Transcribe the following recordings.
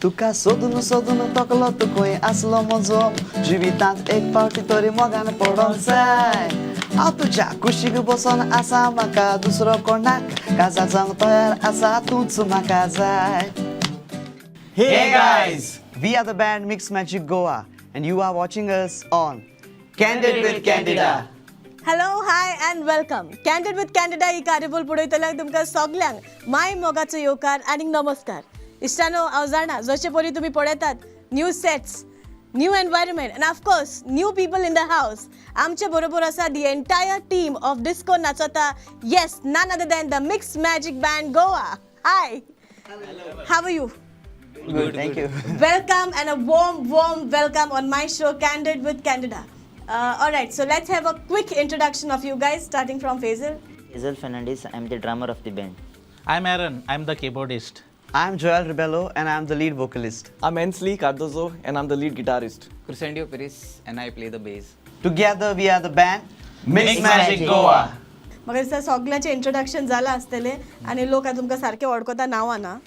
तुका सोदून सोदून तकलो तूं खंय आसलो म्हजो. जिवितांत एक फावटी तरी मोगान पडोंक जाय. हांव तुज्या कुशीक बसोन आसा, म्हाका दुसरो कोणाक काजार जावंक तयार आसा, तूंच म्हाका जाय. Hey guys! We are the band Mix Magic Goa and you are watching us on Candid with Candida. Hello, hi and welcome. Candid with Candida ही कार्यावळ पळयतल्यांक तुमकां सगल्यांक माय मोगाचो येवकार आनी नमस्कार. इश्टानो, हांव जाणा, जशे परी तुमी पळयतात, new sets, new environment and of course new people in the house. आमचे बरोबर आसा the entire team of Disco Nachota. Yes, none other than the Mix Magic Band Goa. Hi, how are you? Good, thank you. Welcome and a warm, warm welcome on my show, Candid with Candida. All right, so let's have a quick introduction of you guys, starting from Faisal. Hazel Fernandez, I am the drummer of the band. I'm Aaron. I'm the keyboardist. I'm Joel Rebello and I'm the lead vocalist. I'm Ensley Cardozo and I'm the lead guitarist. Crescendio Peris and I play the bass. Together we are the band Mix Magic Goa. म्हाका दिसता सगळ्यांचें introduction जालां आसतलें आनी लोक आतां तुमकां सारकें वळखता नांवां ना,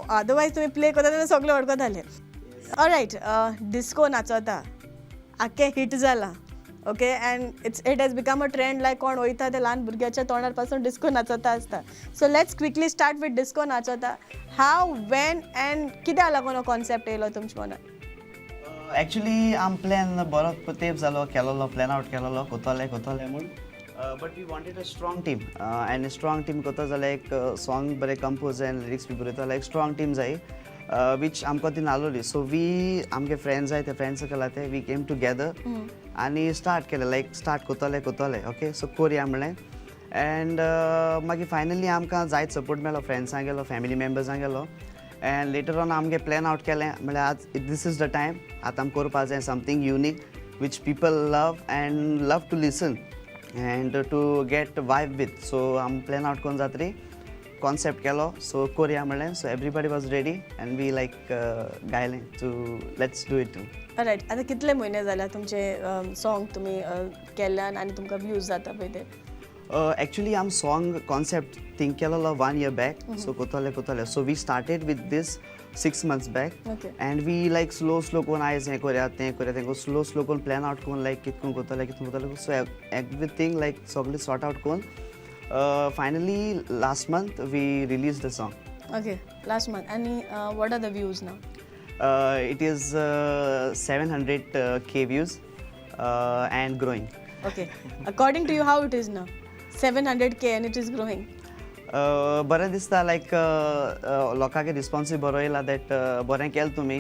अदरवायज तुमी प्ले करता तेन्ना सगळे वळखताले. रायट, डिस्को नाचोता आख्खें हिट जालां, okay, and it has become a trend, like कोण वयता ते ल्हान भुरग्याच्या तोंडार पासून डिस्को नाचोता आसता. So let's quickly start with Disco Nachota. How, when and कित्याक लागून हो कॉन्सेप्ट येयलो तुमच्या मनात? एक्चुली आम प्लॅन बरो तेप जालो केलोलो, प्लॅन आवट केलोलो, कोतोले कोतोले म्हूण, but we wanted a strong team, and strong team कोतो जाल्यार एक सॉंग बरें कंपोज एंड लिरिक्स बी बरयता जाल्यार एक स्ट्रॉंग टीम जाय, वीच आमकां ती नालोली. सो वी आमगे फ्रेंड्स जाय, ते फ्रेंड्स सर्कल ते we came together आनी स्टार्ट केलें, लायक स्टार्ट कोतोले कोतोले, ओके, सो कोरया म्हणलें. एंड मागीर फायनली आमकां जायत सपोर्ट मेळ्ळो, फ्रेंड्सां गेलो, फॅमिली मेम्बर्सां गेलो, एंड लेटर ऑन आमगे प्लॅन आवट केलें, म्हळ्यार आज this is the time, आतां आमी करपा जाय something unique which people love and love to listen and to get vibe with. So आमी प्लॅन आवट करून जातरी कॉन्सेप्ट केलो, सो कोरया म्हणलें. So everybody was ready and we like गायलें to let's do it. Right, आतां कितले म्हयने जाल्या तुमचे सॉंग तुमी केल्ल्यान आनी तुमकां व्यूज जाता पळय ते? एक्चुअली आम सॉंग कॉन्सेप्ट थिंक केलेलो वन इयर बॅक, सो कोतोले कोतोले, so we started with this 6 months back. And we like slow slow करून आयज हें करया, तें करया, तें स्लो स्लो करून प्लॅन आवट करून, लायक कितें करून कोतोले, कितें कोतोले, सो एवरीथींग लायक सगळें सॉर्ट आवट करून finally last month we release the song. Okay, last month. आनी what are the views now? It is 700K views and growing. Okay, according to you, how it is now, 700K and it is growing? बरें दिसता, लायक लोकांक रिस्पॉन्सूय बरो येयला that बरें केलें तुमी.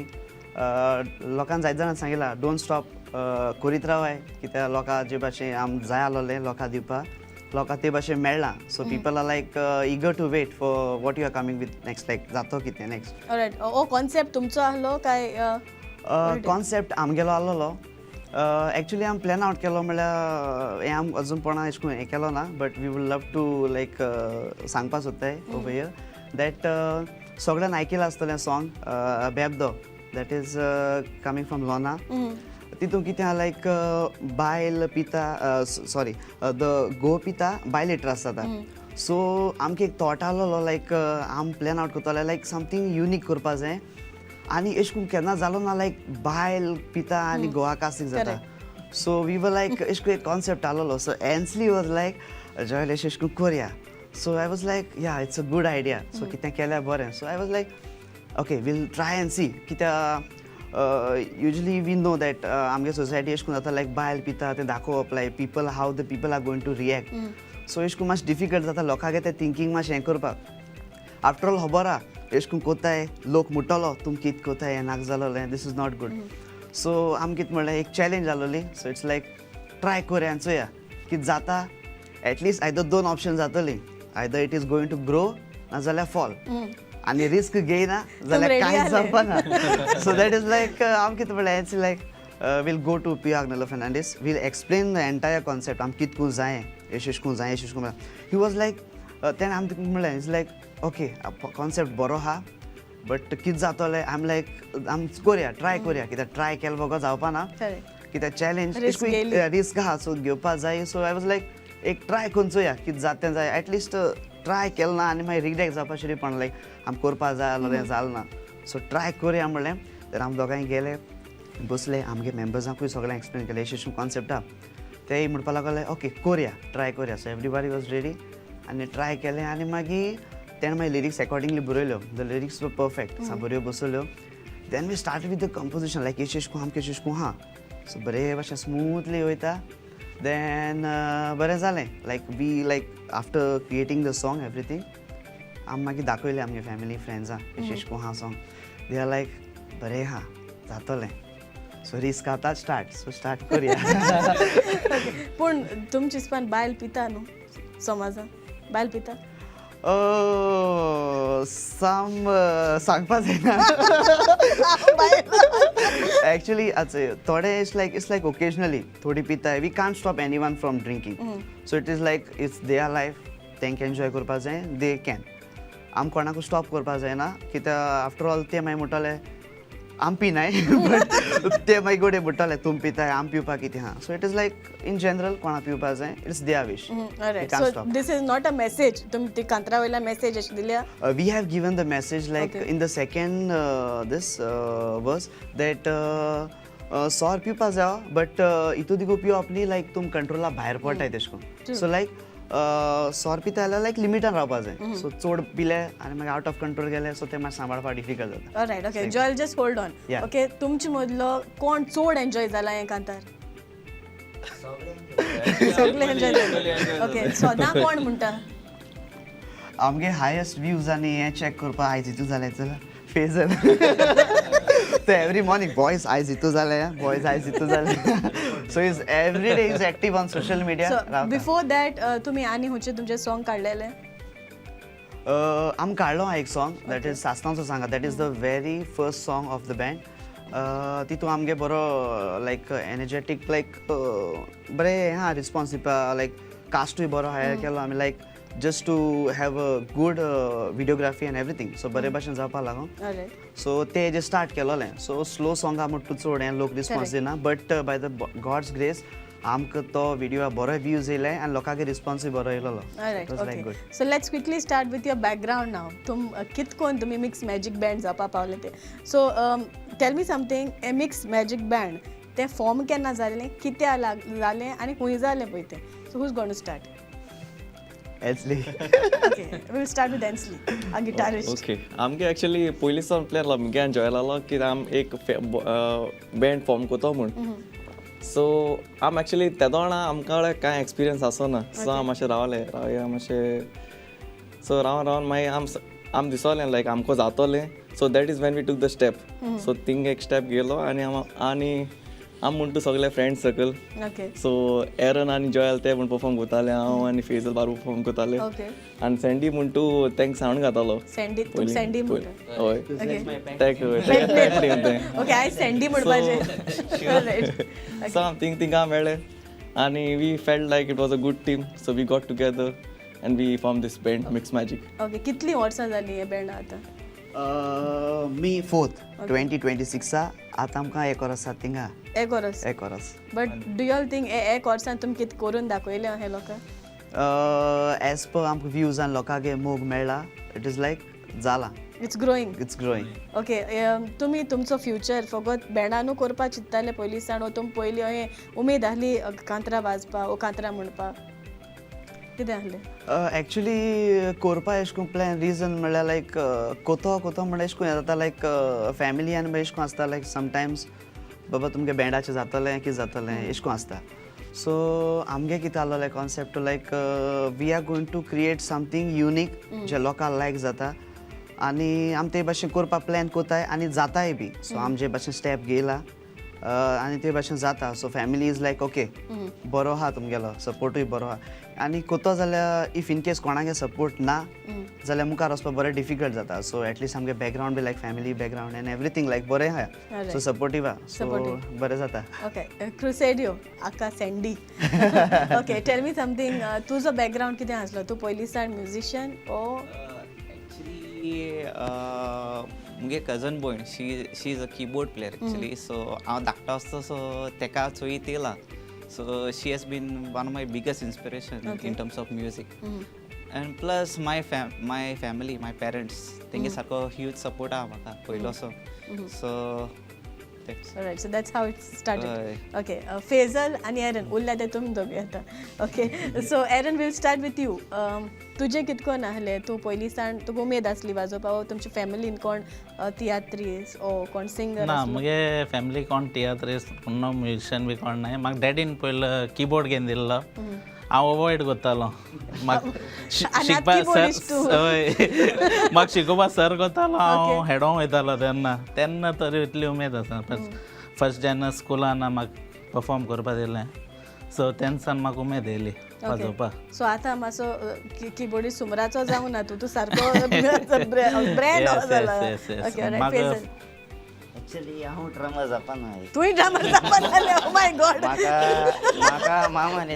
लोकांक जायते जाणां सांगिलां, don't stop, करीत रावाय, कित्याक लोकां जे भाशेन आम जाय आसलोलें लोकां दिवपाक, लोकां ते भाशेन मेळ्ळां. So people are like eager to wait for what you are coming with next, like जातो कितें नेक्स्ट. रायट, हो कॉन्सेप्ट तुमचो आहलो काय? कॉन्सेप्ट आमगेलो आसलोलो. एक्चुली आमी प्लॅन आवट केलो, म्हळ्यार हें आम अजून कोणा अशें करून हें केलो ना, but we would love to like सांगपा सोदताय ओवर here that सगळ्यान आयकिलां आसतलें song Bebdo, that is coming from Lona. तितून कितें आहा, लायक बायल पिता, सॉरी, the घोव पिता, बायले त्रास जाता. सो आमकां एक थॉट आसलोलो, लायक आम प्लॅन आवट करताले, लायक समथींग युनीक करपा जाय आनी अशें करून केन्ना जालो ना, लायक बायल पिता आनी घोवाक कास्तीक जाता. सो we were लायक अशें करून एक कॉन्सेप्ट आसलोलो. So Ainsley was like, Joel, अशें अशें करून करया. So I was like, yeah, it's a good idea, so कितें केल्यार बरें. So I was like, okay, we'll try and see, कित्याक युजली we know that आमगे सोसायटी अशें करून जाता, लायक बायल पिता तें दाखोवप, like people, how the people are going to react. So अशें करून मातशें डिफिकल्ट जाता लोकांक तें थिंकींग मातशें हें करपाक. आफ्टर ऑल खबर आहा, अशें करून कोत्ताय, लोक म्हणटलो, तुमी कितें कोत्ताय, हें नाका जालोलें, this is not good. So आम कितें म्हणलें, एक चॅलेंज जालोली. सो it's like try करया आनी चोया कितें जाता. एटलिस्ट आयदर दोन ऑप्शन जातली, either it is going to grow नाजाल्यार फॉल, आनी रिस्क घेयना जाल्यार ready कांयच आले. जावपाना. सो that is लायक आम कितें म्हणलें, it's like we'll go to P Agnelo Fernandes, we'll explain the entire concept, आम कितें करूं जाय, अशें अशें करूं जाय, अशें अशें करूं. He was like, तेणें आमकां म्हणलें, is like, okay, concept बरो आहा, बट कितें जातलें? आम लायक, आम करया, ट्राय करया, कित्याक ट्राय केले बगर जावपा ना. कित्याक चॅलेंज Risk घेयली. रिस्क आहा, सो घेवपा जाय. सो I was like, एक ट्राय करून चोया कितें जाता तें जाय. एटलिस्ट ट्राय केलें ना आनी मागीर रिग्रेट जावपा शिरी पण, लायक आम करपा जाय आसलें, जालें ना. सो ट्राय करुया म्हणलें तर आमी दोगांय गेले बसले आमगे मेंबर्सांकूय सगळें एक्सप्लेन केलें अशें अशें कॉन्सेप्ट आहा. तेय म्हणपाक लागले ओके करुया ट्राय करुया. सो एवरीबडी वॉज रेडी आनी ट्राय केलें आनी मागीर तेणें मागीर lyrics accordingly बरयल्यो. The lyrics were perfect, सा बऱ्यो बसयल्यो. Then we start with the composition like एशें एशें आमकां एशें एशें आहा. सो बरे भाशेन स्मूथली वयता. देन बरें जालें like we like after creating the song everything आमी मागीर दाखयलें आमगे फॅमिली फ्रेंड्सां एशें एशें आहा सॉंग. They are like बरें आहा जातलें. सो रिस्क आतां स्टार्ट सो स्टार्ट करुया. पूण तुमचे हिसपान बायल पिता न्हू समाजान बायल पिता? सम सांगपा जायना एक्चुअली. थोडे it's like occasionally थोडी पिताय. We can't stop any one from drinking, so it is like it's their life. तांकां एन्जॉय करपा जाय, they can. आम कोणाकूय स्टॉप करपा जायना कित्याक आफ्टर ऑल ते मागीर म्हणटले आम पिनाय बट ते मागीर गोडे म्हणटले तुम पिताय आम पिवपाक कितें आहा. So it is like in general कोणा पिवपा जाय, it's their wish. So this is not a message, तुमी ती कांतरा वयल्या मॅसेज अशी दिल्या? We have given the message like in the second this verse that सोर पिवपा जाय बट इतू दिगो पिवप न्ही लायक तुम कंट्रोला भायर पडटाय तेश करून. सो लायक सोर पिता जाल्यार लायक लिमिटान रावपा जाय. सो चड पिले आनी मागीर आवट ऑफ कंट्रोल गेले सो ते मागीर सांबाळपाक डिफिकल्ट जाता. Alright, okay Joel, just hold on. Okay, तुमचे मदलो कोण चड एन्जॉय जाला हें कांतार? सगळे एन्जॉय जाले. ओके, सदां कोण म्हणटा? आमगे हायस्ट व्यूज आनी हें चॅक करपाक आयज हितू जालें चला फेजल ते एवरी मॉर्निंग बॉयज आयज हितू जालें, बॉयज आयज हितू जालें. So is every day is active on social media. So before that तुमी आनी खंयचे तुमचे सॉंग काडलेले? आमी काडलो आहा एक सॉंग that is सासणाचो सांगा. That is the very first song of the band. तितून आमगे बरो लायक एनर्जेटीक लायक बरें आहा रिस्पॉन्स दिवपा लायक कास्टूय बरो हायर केलो आमी like just to have a good videography and everything. So बरे भाशेन जावपा लागून सो ते जे स्टार्ट केलोलें. सो स्लो सॉंगा म्हण तूं चड हें लोक रिस्पॉन्स दिना but by the God's grace आमकां तो विडियो बरो व्यूज येयले आनी लोकांक रिस्पॉन्सूय बरो येयलेलो. Okay, so let's quickly start with your background now. तुम कितकोन तुमी मिक्स मॅजीक बँड जावपा पावले ते. सो टेल मी समथींग, हे मिक्स मॅजीक बँड तें फॉर्म केन्ना जालें, कित्या जालें आनी खूंय जालें पळय तें? So who's gonna start? Ansley. Okay, we'll start with Ansley, a guitarist. Okay, आमगे एक्चुअली पयलीं सावन प्लॅन आसलो मुगे आनी जॉयलालो की आम एक बँड फॉर्म करतो म्हूण. सो आम एक्चुअली तेदोणा आमकां कांय एक्सपिरियन्स आसना. सो आम मातशें रावले रावया मातशें. सो रावन रावन मागीर आम आम दिसोलें लायक आमकां जातोलें. So that is when we took the step. So thing एक स्टेप गेलो आनी आम आनी आम म्हणटा सगळे फ्रेंड सर्कल. सो एरन आनी जॉयल ते म्हूण परफॉर्म करताले, हांव आनी फेजल बारू परफॉर्म करताले आनी सँडी म्हूण तूं तांकां सावंड घातालो. सँडी, तूं सँडी म्हणटा? हय, तें. ओके, आयज सँडी म्हणपाचें. सो आम थिंग थिंगा मेळ्ळे आनी we felt like it was a good team. So we got together and we form this band Mix Magic. Okay, कितलीं वर्सां जालीं हें बँडा आतां? मे 4th 2026 आतां आमकां एक वरस जाता थिंगा. एक वरस? एक वरस. बट do you'll think हे एक वर्सान तुमी कितें करून दाखयलें हें लोकांक? एज पर आमकां व्यूज आनी लोकांक मोग मेळ्ळा, it is like जाला. It's growing. It's growing. Okay, तुमी तुमचो फ्युचर फकत बँडानू करपा चिंत्ताले पयलीं सावन वो तुमी पयलीं अहें उमेद आहली कांतरां वाजपा वो कांतरां म्हणपा, कितें आहलें? एक्चुली करपा एशें कोन्न प्लॅन रिजन म्हणल्यार लायक कोतो कोतो म्हणल्यार एशें कोन्न हें जाता लायक फॅमिली आनी मागीर एशें कोन्न आसता लायक समटायम्स बाबा तुमगे बँडाचें जातलें कितें जातलें एशें कोन्न आसता. सो आमगे कितें आहलोलें concept like we are going to create something unique जे लोकांक लायक जाता आनी आमी ते भाशेन करपा प्लॅन कोताय आनी जाताय बी. सो आमी जे भाशेन स्टेप घेयला आनी ते भाशेन जाता. So family is like okay बरो आहा तुमगेलो सपोर्टूय बरो आहा आनी कोतो जाल्यार if in case कोणागे सपोर्ट ना जाल्यार मुखार वचपाक बरें डिफिकल्ट जाता. सो एटलिस्ट आमगे background be like family background and everything like बरें आहा. सो सपोर्टीव आहा, सो बरें जाता. ओके, क्रुसेडियो आका Sandy, okay, tell me something, तुजो बॅकग्रावंड कितें आसलो? तूं पयलीं सावन म्युजिशियन ओ? एक्चुअली मुगे कजन भयण, she is a keyboard player actually. So हांव धाकटो आसता सो तेका चोयत येयला. So she has been one of my biggest inspiration in terms of music. And plus my family, my parents, तेंगे सारको ह्यूज सपोर्ट आहा म्हाका पयलो so. So that's Right, so that's how it started. हय. Okay, phrasal आनी एरन उरल्या ते तुमी दोगी आतां. Okay, so Aaron, we'll start with you. तुजें कितको आहलें? तूं पयलीं सावन तुका उमेद आसली वाजोवपा वो तुमच्या फॅमिलीन कोण तियात्रीस ओ कोण सिंगर? ना, मुगे फॅमिली कोण तियात्रिस्ट, नो म्युजिशियन बी कोण नाय. म्हाका डॅडीन पयलो किबोर्ड घेवन दिल्लो, हांव अवॉयड करतालो. म्हाका शिकपा keyboardist तूं. हय, म्हाका शिकोवपा सर करतालो, हांव हेडोंक वयतालो तेन्ना. तेन्ना तर इतली उमेद आसा. फर्स्ट जेन्ना स्कुलान म्हाका परफॉर्म करपा दिलें, सो तेन्ना म्हाका उमेद येयली वाजोवपाक. सो आतां मातसो किबोर्डिस्ट सुमराचो जावं ना तूं, तूं सारको ब्रँड जाला. Okay, right, Faizal. एक्चुअली हांव ड्रमर जावपा ना. तूंय ड्रमर जावपा जालें? ओ my God. म्हाका मामान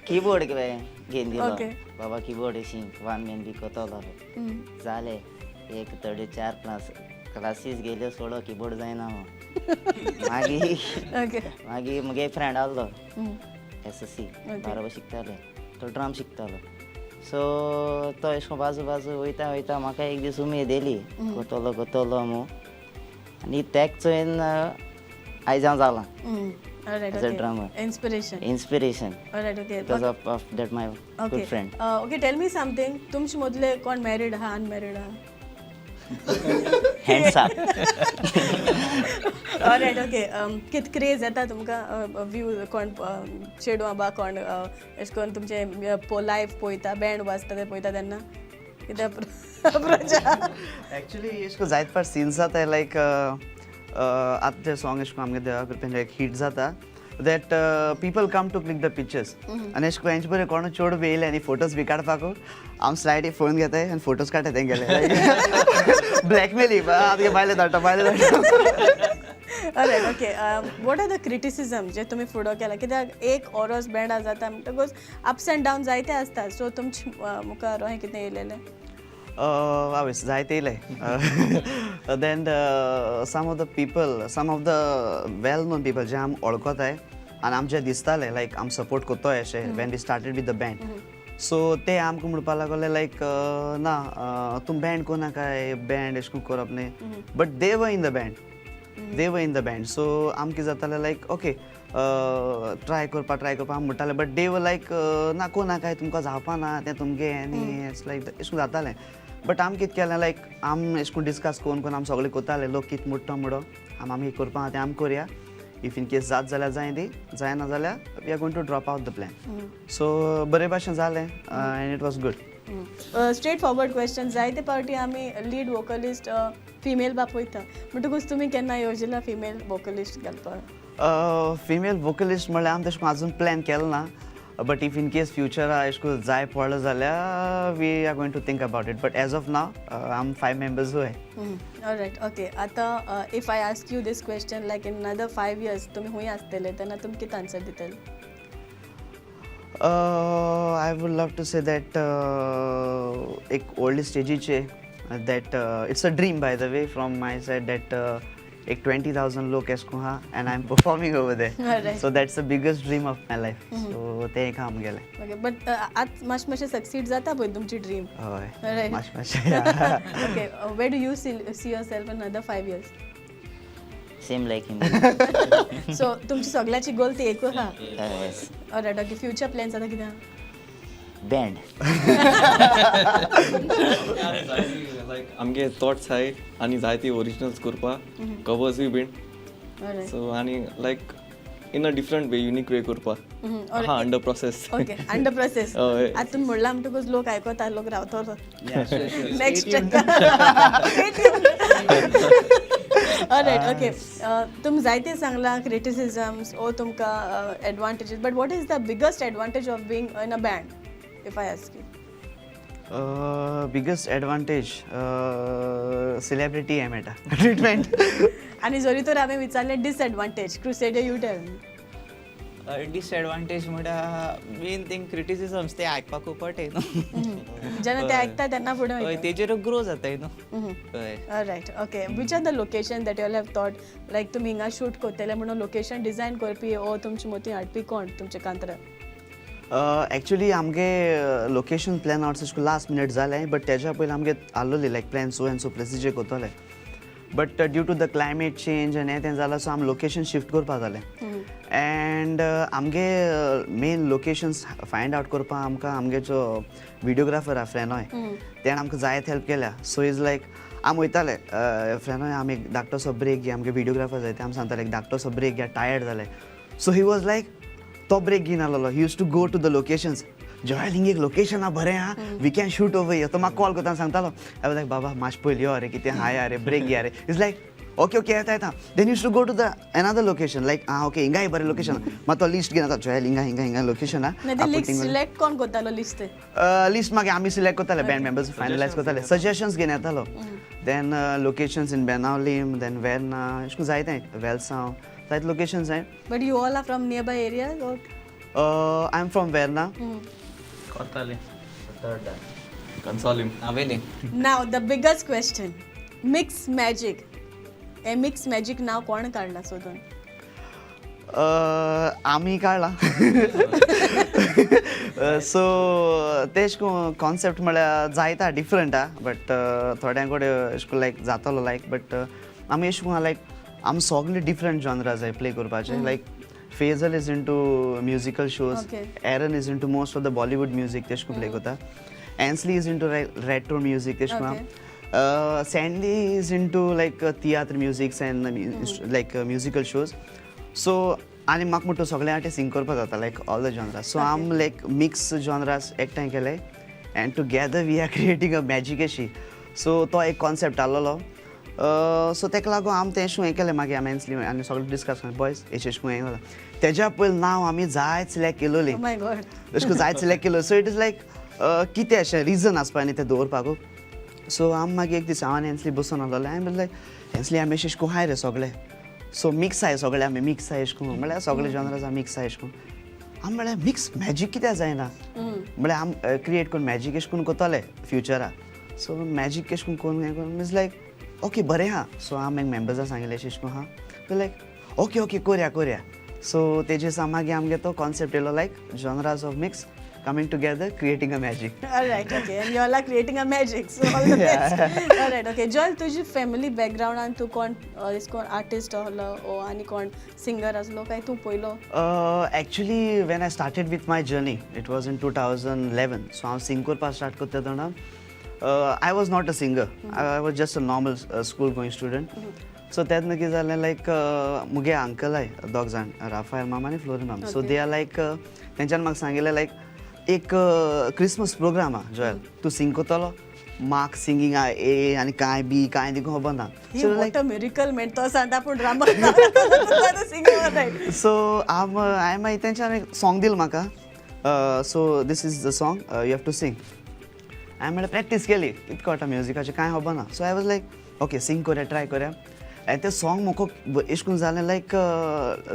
किबोर्ड घेवन दिलो. बाबा किबोर्ड शीक, वन मॅन बी कोतलो जालें. एक थोडे चार क्लासीस गेल्यो, सोडो, किबोर्ड जायना. मागीर मागीर मुगे फ्रेंड आहलो, एसएससी बाराबर शिकताले, तो ड्रम शिकतालो. सो तो एशें कोन्न बाजू बाजू वयता वयता म्हाका एक दीस उमेद येयली, कोतलो कोतलो मू. आनी तेक चोयन आयज हांव जालां as a drummer. Inspiration. Inspiration right okay because of that my good friend. Okay, tell me something, तुमचे मदले कोण मॅरीड आहा, अनमॅरीड आहा? Hands up. Right, okay. कित क्रेज येता तुमकां, व्यू कोण चेडवां बा कोण एशें करून तुमचे लायव्ह पळयता, बँड वाजता ते पळयता तेन्ना कितें प्रजा? एक्चुअली एशें कोन्न जायत फावट सीन्स जाताय, लायक आतां ते सॉंग एशें कोन्न आमगे देवा कृपेन एक हिट जाता, that people come to click the pictures. आनी एशें कोन्न हेंचे बरें कोण चेडूं बी येयलें आनी फोटोज बी काडपाक, आम स्लायडी फोन घेताय आनी फोटोज काडटा तेंगेले. ब्लॅकमेल, आमगे बायले धाडटा, बायले धाडटा. Right, okay, what are the criticism जे तुमी फुडो केला? कित्याक एक ओरोस बँडा जाता म्हणटकूच अप्स एंड डावन जायते आसता. सो तुमचे मुखार अहें कितें येयलेलें? आवयस, जायते येयले. Then some of the people, some of the well known people जे आम वळखताय आनी आमचे दिसताले, लायक आम सपोर्ट करतोय अशें when we started with the band, so ते आमकां म्हणपाक लागले लायक, ना, तूं बँड कोनाकाय, बँड एशें करून करप न्ही. But they were in the band, they were in the band. So आमकां कितें जातालें, लायक ओके, ट्राय करपा, ट्राय करपा आमी म्हणटाले, बट they वर लायक, ना, कोनाकाय, तुमकां जावपा ना तें तुमगें. आनी it's लायक एशें करून जातालें. बट आमी कितें केलें, लायक आम एशें करून डिस्कस करून करून आमी सगळें करताले. लोक कितें म्हणटा म्हणो, आमी आमी करपा आहा तें आमी करया. If in case जात जाल्यार जाय ती, जायना जाल्यार we are going to drop out the plan. So बरे भाशेन जालें and it was good. Straight forward question, जायते पावटी आमी लीड वोकलिस्ट फिमेल बा पळयता, म्हणटकूच तुमी केन्ना येवजिला फिमेल वोकलिस्ट घालपाक? फिमेल वोकलिस्ट म्हणल्यार आमी तशें अजून प्लॅन केलो ना, बट if in case फ्युचरा अशें करून जाय पडलो जाल्यार we are going to think about it, but as of now आम फायव मेंबर्सूय. Right, okay. आतां if I ask you this question, like in another 5 years तुमी खूंय आसतले, तेन्ना तुमी कितें आन्सर दितले? I would love to say that एक व्हडले स्टेजीचे, that it's a dream, by the way, from my side, that एक 20,000 लोक एशें करून आहा and I am performing over there. So that's the biggest dream of my life, so तें एक आहा आमगेलें. ओके, बट आतां मातशें मातशें सक्सीड जाता पळय तुमची ड्रीम. हय. मातशें मातशें. Okay, where do you see yourself in another 5 years? Same like him. So तुमची सगळ्याची गोल ती एकूच आहा? Yes. Right, okay. Future plans आतां कितें आहा? बँड. लायक आमगे थॉट्स आहाय आनी जायती ओरिजिनल्स करपा, कवर्सूय बीन. सो आनी like in a different way, unique way करपा आहा, under process. Okay, under process. हय. आतां तुमी म्हणलां म्हणटकूच लोक आयकता, लोक रावतलो नेक्स्ट. Right, okay. तुमी जायते सांगलां क्रिटिसिजम्स ओ तुमकां advantages, but what is the biggest advantage of being in a band, if I ask you? Biggest advantage, celebrity हें मेळटा ट्रिटमेंट. आनी जरी तर हांवें विचारलें disadvantage, Crusader, you tell. Disadvantage म्हळ्यार मेन थिंग क्रिटिसिजम्स, ते आयकपाक पडटा न्हू. जेन्ना ते आयकता तेन्ना फुडें वयता. तेजेर ग्रो जाताय न्हू, हय. Right, okay. Which are the location that you have thought, like तुमी हिंगा शूट करतले म्हणून लोकेशन डिजायन करपी ओ तुमची मोती हाडपी कोण तुमचे कांतरा? एक्चुली आमगे लोकेशन प्लॅन आवट अशें लास्ट मिनट जालें, बट तेज्या पयलीं आमगे आसलोली like plan so and so प्लेसीचेर करतले, but due to the climate change आनी हें तें जालां, सो आमी लोकेशन शिफ्ट करपा जालें. एंड आमगे मेन लोकेशन्स फायंड आवट करपाक आमकां आमगे जो विडियोग्राफर आहा फ्रेनॉय, तेणें आमकां जायत हेल्प केल्या. सो is like आमी वयताले, फ्रेनॉय आमी एक धाकटोसो ब्रेक घे, आमगे विडियोग्राफर जाय ते आमी सांगताले एक धाकटोसो ब्रेक घे, टायर्ड जाले. सो he was like तो ब्रेक घेवन आसलेलो, he used to go to the locations. Joel, हिंग एक लोकेशन आहा बरें आहा, we can shoot over here. तो म्हाका कॉल करता सांगतालो, हांव लायक बाबा मातशें पयलीं यो रे, कितें हाय रे, ब्रेक घे रे. Is like okay okay येता येता. Then used to go to the another location, like आं ओके हिंगाय बरें लोकेशन. मागीर तो लिस्ट घेवन येता, जॉयल हिंगा हिंगा हिंगा लोकेशन नाही ते लिस्ट आहा. सिलेक्ट कोण करतालो लिस्ट ते? लिस्ट मागीर आमी सिलेक्ट करताले, बँड मेंबर्स फायनलायज करताले, सजेशन्स घेवन येतालो. Then locations in Benaulim, then Verna, अशें करून जायते, वेलसांव, जायते लोकेशन्स आहाय. But you all are from near by area? I am from Verna. करताले. Cansaulim. Navelim. Now the biggest question, Mix Magic, हे मिक्स मॅजीक नाव कोण काडला सोदून? आमी काडला. सो तेश कॉन्सेप्ट म्हळ्यार जायता डिफरंट आहा, बट थोड्यां कडेन अशें करून लायक जातलो लायक, बट आमी अशें करून लायक आमी सगळे डिफरंट जॉनराज जाय प्ले करपाचे. Like Fazel is into musical shows. Aaron is into most of the Bollywood music, तेश करून प्ले करता. Ansley is into retro music, तेश करून. Sandy is into like tiatr musics and like musical shows. So आनी म्हाका म्हणटा सगळ्या आटे सिंग करपाक जाता, like all the genres. So आम लायक मिक्स जॉनरास एकठांय केले and together we are creating a magic अशी. सो तो एक कॉन्सेप्ट आसलेलो. सो ताका लागून आमी तें अशें हें केलें. मागीर आमी एन्सली आनी सगळें डिस्कस केलें, बॉयज अशें अशें करून हें केलां. तेज्या पयलीं नांव आमी जायत सिलेक्ट केलोली. माय गॉड. अशें करून जायत सिलेक्ट केलो. सो it is like कितें अशें रिजन आसपा न्ही तें दवरपाक. सो आमी मागीर एक दीस हांव आनी एन्सली बसून आसलोले. हांवें म्हणलें, एन्सली आमी अशें करून हाय रे सगळे, सो मिक्स आहाय सगळे, आमी मिक्स आहाय अशें करून, म्हळ्यार सगळे जॉनराज आमी मिक्स आहाय अशें करून. आमी म्हळ्यार मिक्स मॅजीक कित्याक जायना? म्हळ्यार आमी क्रिएट करून मॅजीक अशें करून करतले फ्युचरा. सो मॅजीक अशें करून करून हें करून is like okay बरें आहा. सो आमी मागीर मेंबर्सां सांगिल्लें अशें अशें करून आहा, लायक ओके ओके करया करया. सो तेजे सा मागीर आमगे तो कॉन्सेप्ट येयलो, like genres of mix coming together, creating a magic. All right, okay. And you all are creating a magic, so all the best. All right, okay. Joel, तुजी family बॅकग्रावंडान तूं कोण अशें कोण आर्टिस्ट आहलो ओ आनी कोण सिंगर आसलो काय तूं पयलो? Actually, when I started with my journey, it was in 2011. So हांव सिंग करपाक स्टार्ट करता तेन्ना I was not a singer, I was just a normal school going student. So तेन्ना कितें जालें, लायक मुगे अंकल आहाय दोग जाण, राफायल माम आनी फ्लोरिन माम. सो they are लायक तेंच्यान म्हाका सांगिल्लें, लायक एक क्रिसमस प्रोग्राम आहा जोयल, तूं सिंग करतलो. म्हाक सिंगींग ए आनी कांय बी कांय देखून खबर ना. ही what a miracle man. तो सांगता पूण ड्रामा सिंगिंग. सो हांव हांवें मागीर तेंच्यान एक सॉंग दिलें म्हाका, so this is the song you have to sing. हांवें म्हळ्यार प्रॅक्टीस केली, कितें कळटा म्युजिकाचें कांय खबर ना. So I was like okay sing करया, ट्राय करया. आनी तें सॉंग म्हाका अशें करून जालें, लायक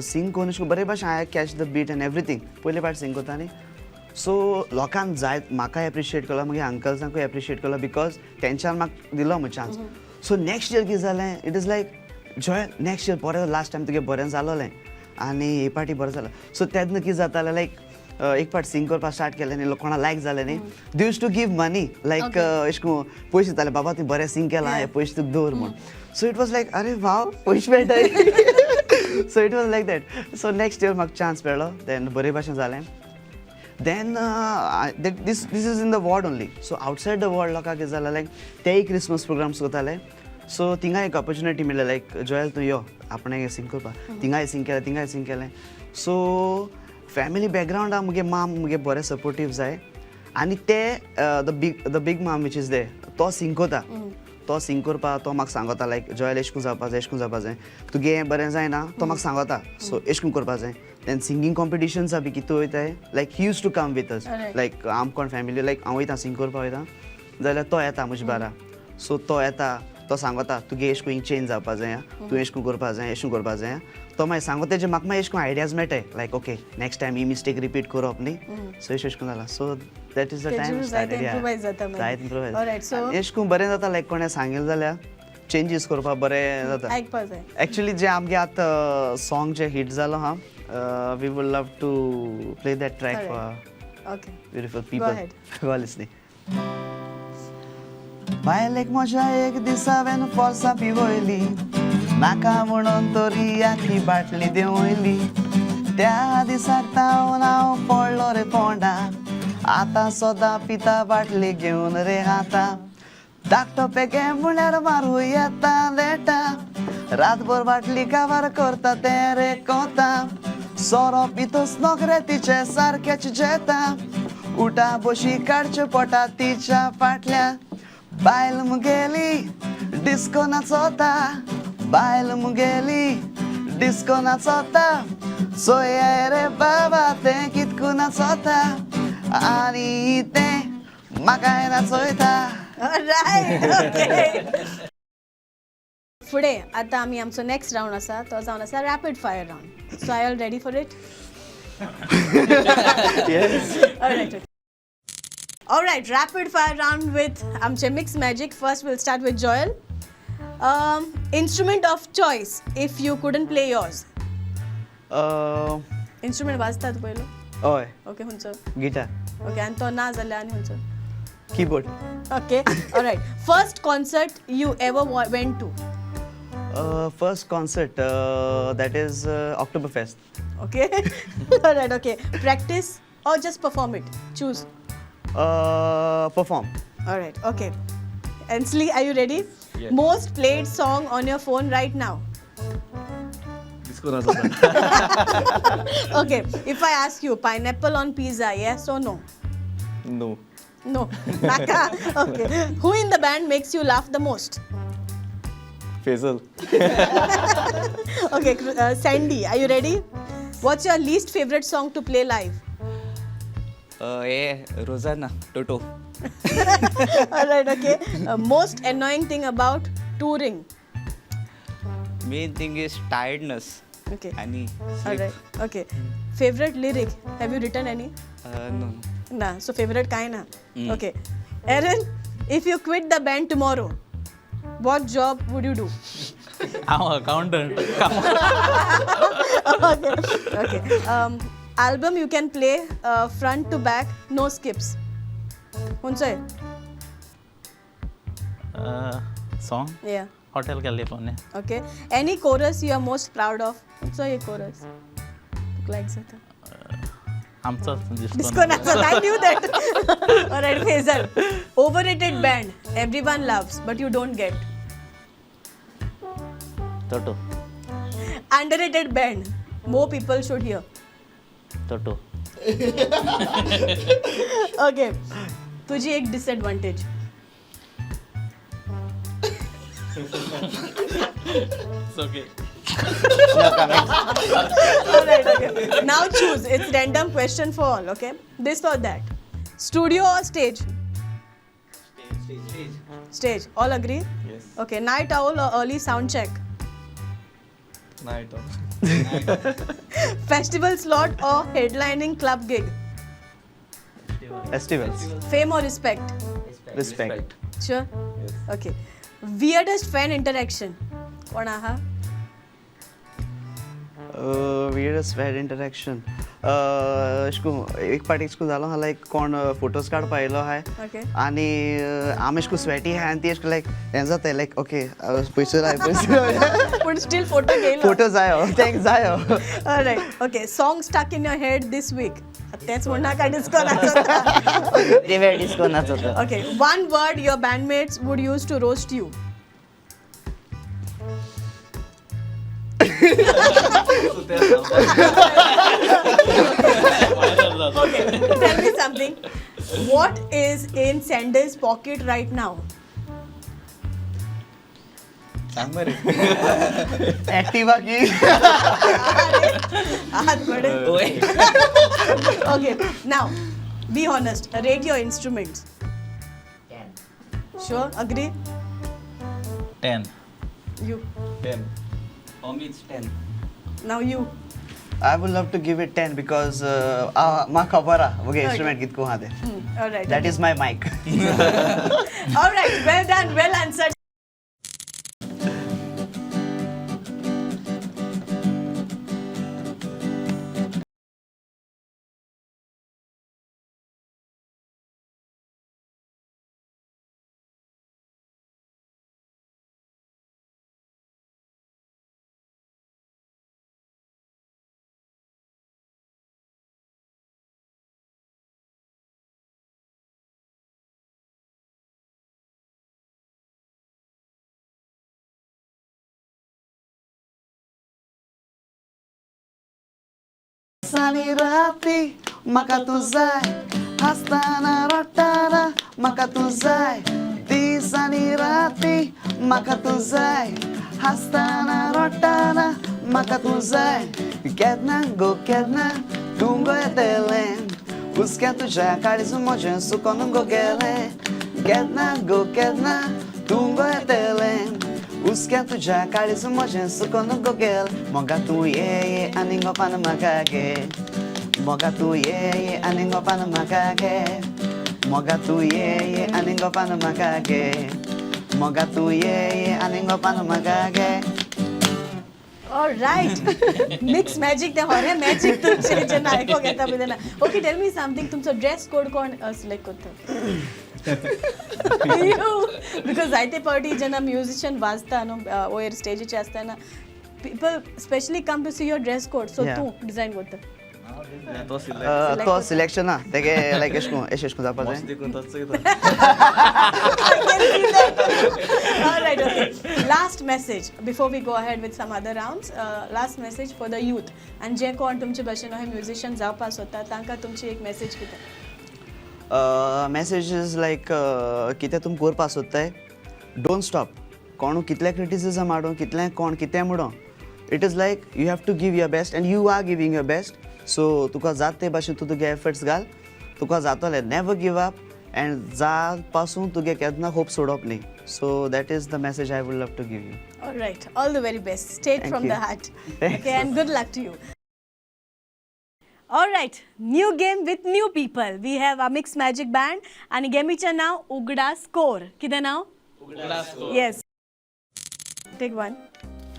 सिंग करून अशें बरे भाशेन I catch the beat and everything. पयले पाट सिंग करता न्ही, सो लोकांक जाय म्हाका एप्रिशिएट केलो, मागीर अंकल्सांकूय एप्रिशिएट केलो, because तेंच्यान म्हाका दिलो म्हण चान्स. सो नेक्स्ट इयर कितें जालें, it is like Joel, next year बरें, लास्ट टायम तुगे बरें जालोलें आनी हे पाटी बरें जालें. सो तेन्ना कितें जातालें, लायक एक पाट सिंग करपाक स्टार्ट केलें न्ही, कोणा लायक जालें न्ही, they used to give money, like अशें करून पयशे दिताले, बाबा तुवें बरें सिंग केलां, हे पयशे तुका दवर म्हूण. सो it was like अरे वाव, पयशे मेळटाय. So it was like that. So next year म्हाका चान्स मेळ्ळो, देन बरे भाशेन जालें. Then this is in the ward only. So outside the ward लोकांक कितें जालें, लायक तेय क्रिसमस प्रोग्राम्स करताले. सो थिंगा एक ऑपॉर्चुनिटी मेळ्ळी, लायक जोयल तूं यो आपणें सिंग करपाक. थिंगाय सिंग केलें, थिंगाय सिंग केलें. सो फॅमिली बॅकग्रावंडा मुगे माम मुगे बरें सपोर्टीव जाय आनी ते the big mom which is there, तो सिंग करता, तो सिंग करपा तो म्हाका सांगता, लायक जोयल एश करून जावपा जाय, एश करून जावपा जाय, तुगे हें बरें जायना, तो म्हाका सांगता. सो एश करून करपा जाय. Then singing कॉम्पिटिशन्सा बी कितें वयताय, like he used to come with us. Like आम कोण फॅमिली, लायक हांव वयता सिंग करपा वयता जाल्यार तो येता म्हजे बारा. सो तो येता, तो सांगता, तुगे एश करून चेंज जावपा जाय, तूं एश करून करपा जाय, एश करून करपा जाय. तो मागीर सांगता, तेजे म्हाका मागीर एश करून आयडियाज मेळटाय, लायक ओके नेक्स्ट टायम ही मिस्टेक रिपीट करप न्ही. सो एश करून जाला. So that is the time. जायते improvise जाता मागीर. जायत इम्प्रोवायज. Alright, so- एश करून बरें जाता, लायक कोणें सांगिल्लें जाल्यार चेंजीस करपाक बरें जाता. आयकपा जाय. एक्चुअली जे आमगे आतां सॉंग जे हिट जालो हा, we would love to play that track for Okay. Beautiful people ahead. Who are listening. बायलेक म्हज्या एक दिसा हांवें फोर्सा पिवयली, नाका म्हणून तरी आखी बाटली देंवयली. त्या दिसाक तावन हांव पडलो रे फोंडा, आतां सदां पिता बाटली घेवन रे हाता. धाकटो पेके म्हळ्यार मारू येता लेटा, रातभर बाटली काबार करता तें रे कोता. सोरो पितूच नोकरे तिचे सारकेच जेता, उठा बशी काडच्यो पोटा तिच्या फाटल्या. बायल मुगेली डिस्को नाचोता, बायल मुगेली डिस्को नाचोता. चोया रे बाबा तें कितकू नाचोता, आनी तें म्हाकाय नाचोयता. Alright, okay. फुडें आतां आमी आमचो नेक्स्ट रावंड आसा तो जावन आसा rapid fire round. So I all ready for it? Alright. Alright, rapid fire round with आमचे mix magic. First will start with Joel. Instrument of choice if you couldn't play yours. Instrument वाजता तूं पयलो? हय. Okay, खंयचो? Guitar. Okay, आनी तो ना जाल्यार आनी खंयचो? Keyboard. Okay, alright. First concert you ever went to? First concert, that is Oktoberfest. Okay. Alright, okay. Practice or just perform it? Choose. Perform. Alright, okay. Ansley, are you ready? Yes. Most played song on your phone right now? Disco नाचोता. Okay. If I ask you, pineapple on pizza, yes or no? No. No. Naka. Okay. Who in the band makes you laugh the most? Faisal. Okay, Sandy, are you ready? What's your least favorite song to play live? Hey Rosanna Toto. Alright, okay. Most annoying thing about touring? Main thing is tiredness. Okay. आनी Alright, okay. Favorite lyric? Have you written any? No. Nah, so favorite काय ना? Okay. Aaron, if you quit the band tomorrow, what job would you do? हांव accountant. Okay. Okay. Album you can play front to back, no skips. खंयचोय? Song? Yeah. Hotel California. Okay. Any chorus you are most proud of? खंयचो एक chorus? तुका लायक जाता? आमचोच Disco disco. नाचत. I knew that. Alright, Faisal. Overrated band everyone loves but you don't get. Toto. Underrated band more people should hear. Toto. Okay. तुझी एक disadvantage. It's okay. Alright, okay. Now choose. It's random question for all, okay? This or that. Studio or stage? Stage. Stage. All agree? Yes. Okay. Night owl or early sound check? Night owl. Festival slot or headlining club gig? Festivals. Fame or respect? Respect. Sure? Yes. Okay. Weirdest fan interaction? कोण आहा? Weirdest fan interaction. अशें करून एक पाटी अशें करून जालो आहा, लायक कोण फोटोज काडपा आयलो आहाय. Okay. आनी आमी अशें करून स्वेटी आहाय आनी ती अशें करून लायक हें जाता लायक ओके पयसो जाय पयसो. पूण स्टील फोटो घेयलो. फोटो जायो, तेंक जायो. Alright. Okay. Song stuck in your head this week? तेच म्हणनाका डिस्को नाचता. एवरीवेअर डिस्को नाचोता. Okay. One word your bandmates would use to roast you. Okay, tell me something. What is in Sandy's pocket right now? सांग मरे. Activa की. हात पडे. ओय. Okay, now be honest. Rate your instruments. 10. Sure, agree? 10. You. 10. For me it's 10. Now you. I would love to give it 10 because म्हाका खबर आहा म्हगे instrument कितको आहा तें. Alright. That is my mic. Alright, well done, well answered. दीस आनी राती म्हाका तूं जाय, हांसतना रडटना म्हाका तूं जाय. दीस आनी राती म्हाका तूं जाय, हांसतना रडटना म्हाका तूं जाय. केन्ना गो केन्ना तूं गो येतलें, हुसक्या तुज्या काळीज म्हजें सुकोन गो गेलें. केन्ना गो केन्ना तूं गो येतलें, हुसक्या तुज्या काळीज म्हजें सुकोन गो गेलें. मोगा तूं ये ये आनी गोपान म्हाका गे, मोगा तूं ये ये आनी गोपान म्हाका गे, मोगा तूं ये ये आनी गोपान म्हाका गे, मोगा तूं ये ये आनी गोपान म्हाका गे. ऑलरायट, मिक्स मॅजीक, तें होरें मॅजीक तुमचें जेन्ना आयकोंक येता पळय तेन्ना. ओके, टेल मी समथींग, तुमचो ड्रेस कोड कोण सिलेक्ट करता? Because जायते फावटी जेन्ना म्युजिशियन वाजता न्हू वयर स्टेजीचेर आसतना, people specially come to see your dress code, so तूं डिजायन करता? तो सिलेक्ट तो सिलेक्शन ना तेगे, लायक एश कोन एश एश कोन जावपा जाय. देखून तोच. All right, okay. Last message before we go ahead with some other rounds. Last message for the youth. And जे कोण तुमचे भशेन हे म्युजिशियन जावपाक सोदता तांकां तुमची एक मॅसेज कितें? मॅसेज is लायक, कितें तुमी करपाक सोदताय, don't stop. कोणू कितलें क्रिटिसिजम हाडूं, कितलें कोण कितें म्हणूं, it is like you have to give your best and you are giving your best. So तुका जात ते भाशेन तूं तुगे एफर्ट्स घाल, तुका जातलें. नेवर गिव अप एंड जा पासून तुगे केन्ना होप सोडप न्ही. So that is the message I would love to give you. All right, all the very best. Straight Thank from you. the heart. Thanks. Okay, and good luck to you. All right, new game with new people. We have our Mixed Magic Band आणि गेमीचें नाव उगडा score. कितें नाव? Yes. Take one.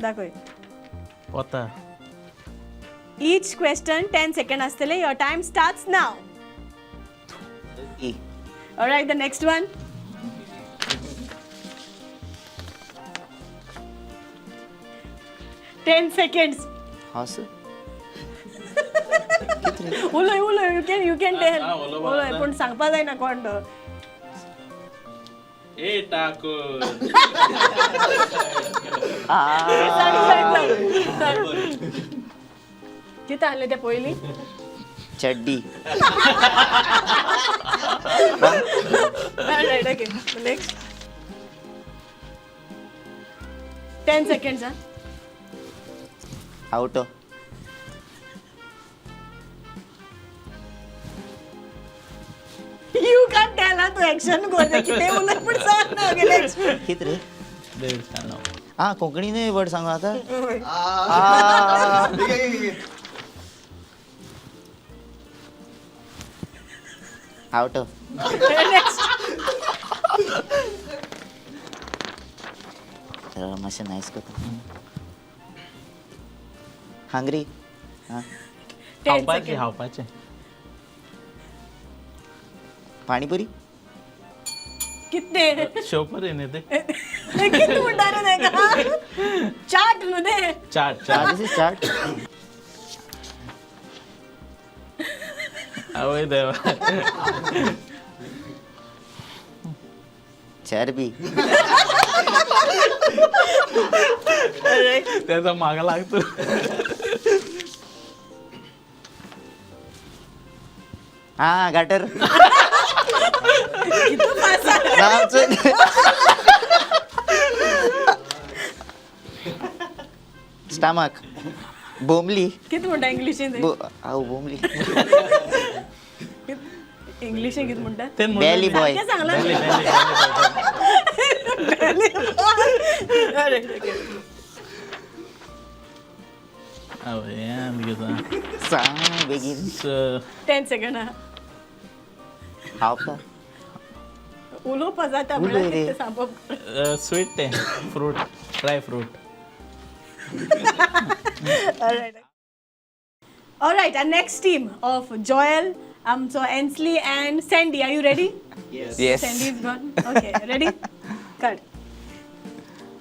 दाखय. वता. Each question 10 second आसतले. Your time starts now. E. All right, the next one. 10 seconds. हांस. उलय उलय, you can tell. हा, उलोवपाक उलय जाय. पूण सांगपा जायना कोण तो. ए टाकूर. सांग सांग सांग सांग, कितें आहलें तें पयलीं? चड्डी. Right, okay, next. 10 seconds. हा. आवटो. You can't tell हा, तूं एक्शन कर कितें उलय पूण सांग ना. Okay, next. कित रे? देड. आं, कोंकणीनूय वर्ड सांगू आतां? आवटो. नेक्स्ट. मातशें नायस करता. हंग्री. आं. 10 खावपाचें. सेकंड. खावपाचें. पाणीपुरी. कितें? शेवपुरी न्ही ते? कितें म्हणटा रे तेका? चाट न्हू तें. चाट चाट. This is chaat. आवय देवा. चरबी. त्याचा मागा लागतो. हा, गाटर. कितू फास्ट. स्टमक, बोंबली. कितें म्हणटा इंग्लिशीन? हांव बोंबली. इंग्लिशीन कितें म्हणटा? ते बेली बॉय. सारकें सांगलां. बेली. Alright, okay. आवय आनी कितें? सांग बेगीन. 10 सेकंड हा. खावपा. उलोवपा जाता. उलय म्हळ्यार रे. कितें सांगप? स्वीट ते, fruit, dry fruit. Alright. Alright, our next team of Joel, so Ensley and Sandy. Are you ready? Yes. Sandy is gone. Okay, ready? Cut.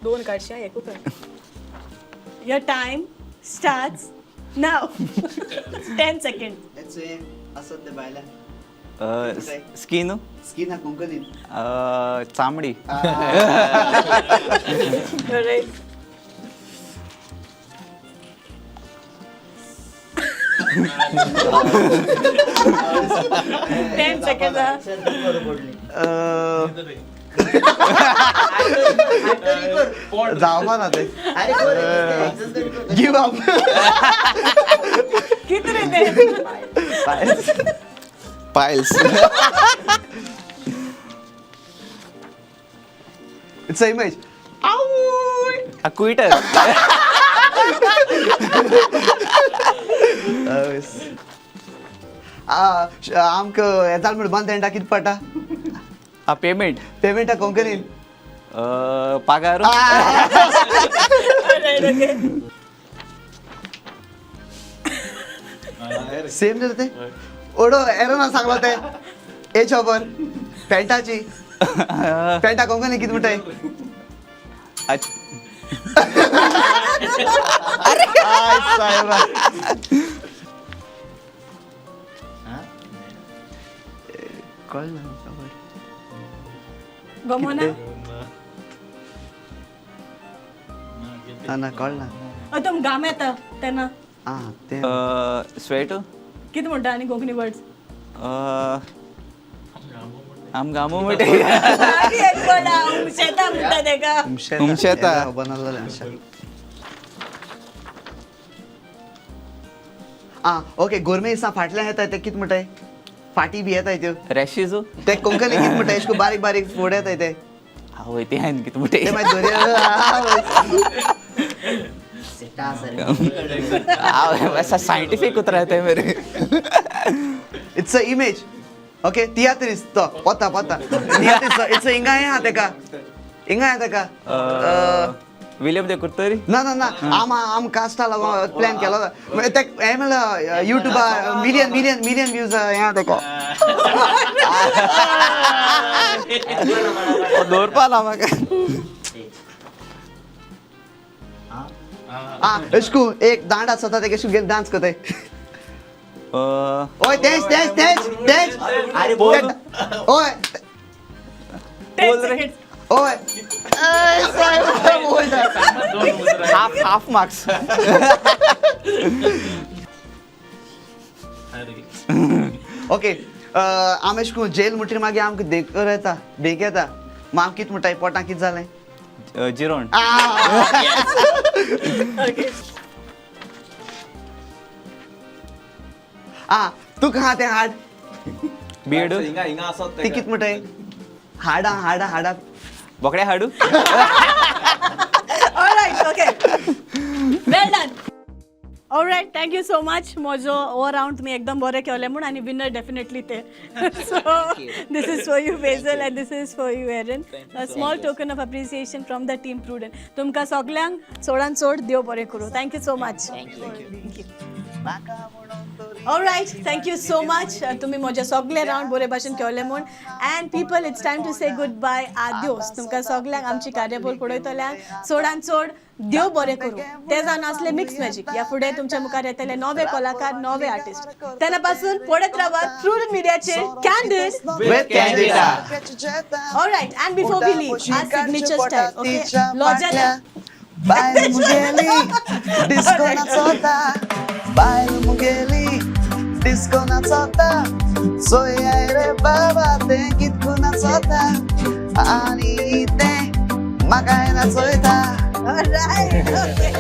दोन काडशे एकू कर. Your time starts now. 10 seconds. असत ते बायला. स्कीन. स्किन कोंकणीन? चामडी. Alright. 10 seconds. जावपा ना ते, गिव अप. कितें रे तें? Piles. It's a image. Quitter. आमकां येताल म्हण बंद तेंटा कितें पडटा? पेमेंट. पेमेंटा कोंकणीन? पगार. Alright, okay. Same जालें ते. ओडो एरोना सांगलो ते एच खबर पेंटाची, पेंटा कोंकणी कितें म्हणटाय? I सायबा, कळना खबर. गमोना. ना ना, कळना. तुम घाम येता तेन्ना. आं, तें. स्वेट. कितें म्हणटा आनी कोंकणी वर्ड्स? आम गामो म्हणटा. आनी एक वर्ड उमशेता म्हणटा तेका. उमशेता. खबर नासलें अशें. आं, ओके. गोरमे दिसा फाटल्यान येता ते कितें म्हणटाय? फाटी बी येताय त्यो. रॅशीज. ते कोंकणी कितें म्हणटाय? अशें करून बारीक बारीक फोड येताय ते. आवय, ते हांवें कितें म्हणटा? ते मागीर दर्या. आवय, सायंटिफीक उतरां येताय मरे. It's a image, okay. तियात्रीस तो पोता पोता तियात्रीस. It's हिंगा हें आहा तेका, हिंगा आहा तेका. विलियम दे कुर्तरी. ना ना ना, आम आम कास्टा लागून प्लॅन केलो ते. हें म्हणल्यार युट्यूबार मिलियन मिलियन मिलियन व्यूज हें आहा तेका. दवरपा ना म्हाका. आं, अशें करून एक दांड आसता तेका, अशें घेवन डांस करताय. ओय, तेंच तेंच तेंच तेंच. अरे. ओय. 10 seconds. ओय, ऐ, साहेब, बोल. Half half marks. Okay, आम अशें करून जेल म्हणटकीर मागीर आमकां देकर येता, देख येता. मागीर आम कितें म्हणटाय? पोटां कितें जालें? जिरोण. Okay. आं, तुका आहा तें हाड. बियर्ड. हिंगा हिंगा आसत. ती कितें म्हणटाय? हाडां हाडां हाडां. बोकड्या हाडू. Alright, okay. Well done. Alright, thank you so much. म्हजो हो राउंड तुमी एकदम बरें केलें म्हूण आनी विनर डेफिनेटली ते. So this is for you, Basil, and this is for you, Aaron. A small token of appreciation from the team Prudent. तुमकां सगल्यांक चडान चड देव बरें करूं. Thank you so much. Thank you. Alright, thank you so much. तुम्ही म्हजे सगळे राउंड बरे भाशेन केले म्हूण. And people, it's time to say good bye, adios. तुमकां सगल्यांक आमची कार्यावळ पळयतल्यांक चडान चड देव बरें करूं. ते जावन आसले मिक्स मॅजीक. ह्या फुडें तुमच्या मुखार येतले नवे कलाकार, नवे आर्टिस्ट. तेन्ना पासून पळयत रावात प्रुडंट मिडियाचेर candid with Candida. Alright, and before we leave, our signature style, okay? लॉजाला. बायल मुगेली डिस्को नाचोता, बायल मुगेली डिस्को नाचोता, सोय रे बाबा तें कितकू नाचोता आनी तें म्हाकाय नाचोयता. Alright, okay.